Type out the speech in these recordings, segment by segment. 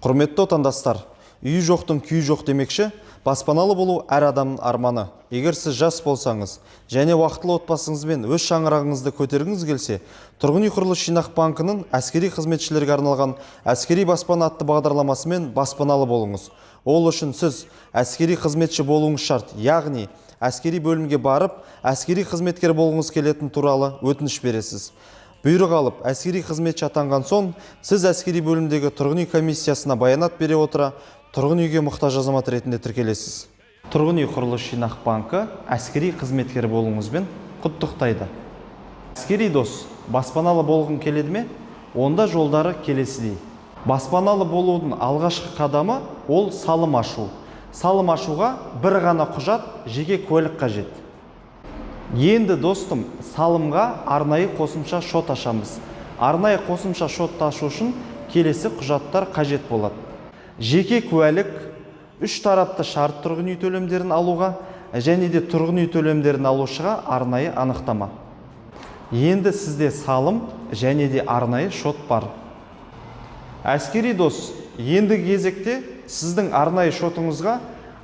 Құрметті отандастар, үйі жоқтың күйі жоқ демекші, баспаналы болу әр адамның арманы. Егер сіз жас болсаңыз және уақытылы отбасыңызбен өз шаңырағыңызды көтергіңіз келсе, Тұрғын үй құрылыс жинақ банкінің әскери қызметшілерге арналған «Әскери баспана» атты бағдарламасымен баспаналы болыңыз. Ол үшін сіз әскери қызметші болуыңыз шарт, яғни әскери бөлімге барып, әскери қызметкер болғыңыз келетін туралы өтініш бересіз. Бұйрық алып, әскери қызметші атанған соң, сіз әскери бөлімдегі тұрғын үй комиссиясына баянат бере отыра, тұрғын үйге мұқтаж азамат ретінде тіркелесіз. Тұрғын үй құрылыс жинақ банкі әскери қызметкер болуыңызбен құттықтайды. Әскери дос, баспаналы болғың келеді ме? Онда жолдары келесідей. Баспаналы болудың алғашқы қадамы – ол салым ашу. Салым ашуға бір ғана құжат – жеке куәлік қажет. Енді, достым, салымға арнайы қосымша шот ашамыз. Арнайы қосымша шотты ашу үшін келесі құжаттар қажет болады: жеке куәлік, үш тарапты шарт тұрғын үй төлемдерін алуға және де тұрғын үй төлемдерін алушыға арнайы анықтама. Енді сізде салым және де арнайы шот бар. Әскери дос, ендігі кезекте сіздің арнайы шотыңызға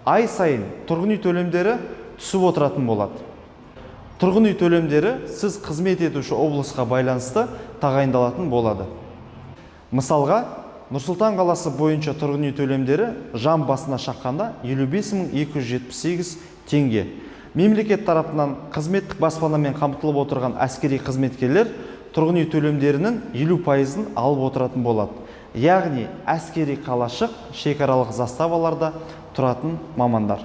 ай сайын тұрғын үй төлемдері түсіп отыратын болады. Тұрғын үй төлемдері сіз қызмет етуші облысқа байланысты тағайындалатын болады. Мысалға, Нұр-Сұлтан қаласы бойынша тұрғын үй төлемдері жан басына шаққанда 55 278 теңге. Мемлекет тарапынан қызметтік баспанамен қамтылып отырған әскери қызметкерлер тұрғын үй төлемдерінің 50%-ын алып отыратын болады, яғни әскери қалашық, шекаралық заставаларда тұратын мамандар.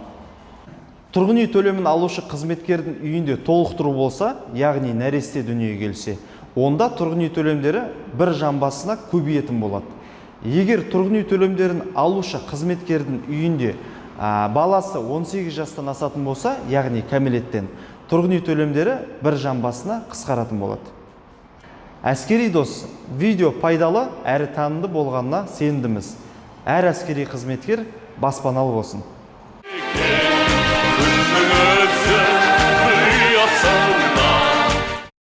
Тұрғын үй төлемін алушы қызметкердің үйінде толықтыру болса, яғни нәресте дүниеге келсе, онда тұрғын үй төлемдері бір жан басына көбейетін болады. Егер тұрғын үй төлемдерін алушы қызметкердің үйінде баласы 18 жастан асатын болса, яғни кәмелеттен, тұрғын үй төлемдері бір жан басына қысқаратын болады. Әскери дос, видео пайдалы әрі танымды болғанына сенімдіміз. Әр әскери қызметкер баспаналы болсын. Күннің өзі.